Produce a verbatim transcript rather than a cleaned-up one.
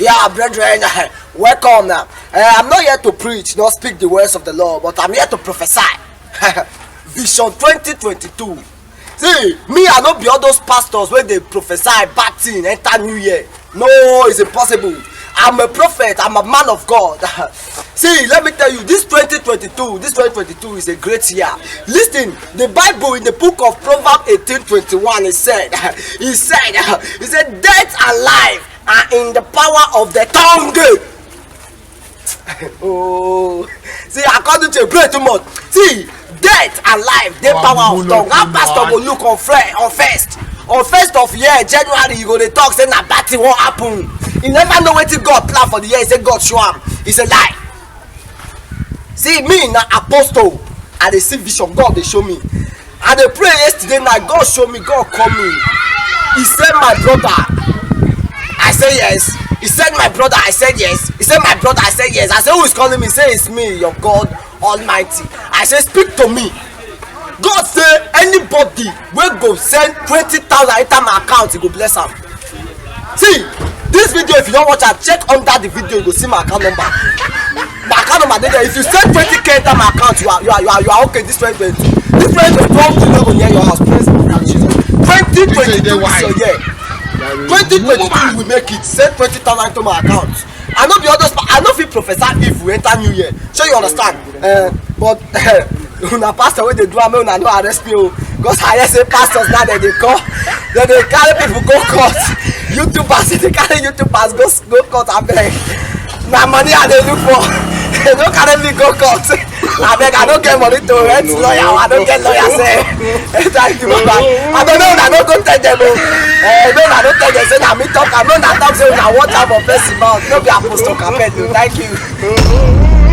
Yeah, brethren, welcome now. Uh, I'm not here to preach nor speak the words of the Lord, but I'm here to prophesy. Vision twenty twenty-two. See, me, I no be all those pastors wey dey prophesy bad thing enter new year. No, it's impossible. I'm a prophet, I'm a man of God. See, let me tell you, this twenty twenty-two, this twenty twenty-two is a great year. Listen, the Bible in the book of Proverbs eighteen twenty-one, it said, it said, it said, "Death and life are in the power of the tongue." Oh, see, according to a great too much. See, death and life, the power of tongue. How pastor go look on fresh, on first, on first of year, January, you go dey talk say na bad thing wan happen. You never know wetin God plan for the year. He say God show am. It's a lie. See, me na apostle. I dey see vision. God dey show me. I dey pray yesterday night. God show me. God call me. He said, "My brother." I say, "Yes." He said, "My brother." I said, "Yes." He said, "My brother." I said, "Yes." I said, "Who is calling me?" He say, "It's me, your God Almighty." I say, "Speak to me." God say, "Anybody wey go send twenty thousand enter my account, he go bless am." See, this video, if you don't watch it, check under the video, you go see my account number. My account number dey there. If you send twenty K enter my account, you are, you are, you are, you are okay. This twenty twenty, this twenty twenty-one, you no go near your house. Praise be to Jesus. Twenty twenty-two is your year. Twenty twenty-two, you will make it. Send twenty thousand to my account. I no be all those pa-, I no fit prophesy if we enter new year. So you understand? Uh, but una pastor wey dey do am, make una no arrest me o. Because I hear say pastors now, dem dey call, dem dey carry people go court. YouTubers, dem dey carry YouTubers go, go court, abeg. Na money I dey look for. Dem no carry me go court. Abeg, I no get money to rent lawyer. I no get lawyer sef. Thank you, Baba. I don't know, I no go tell dem o. Eh, no, I no tell dem say na me talk. I no na talk say una watch out for person mouth. No be apostle Capel o. Thank you.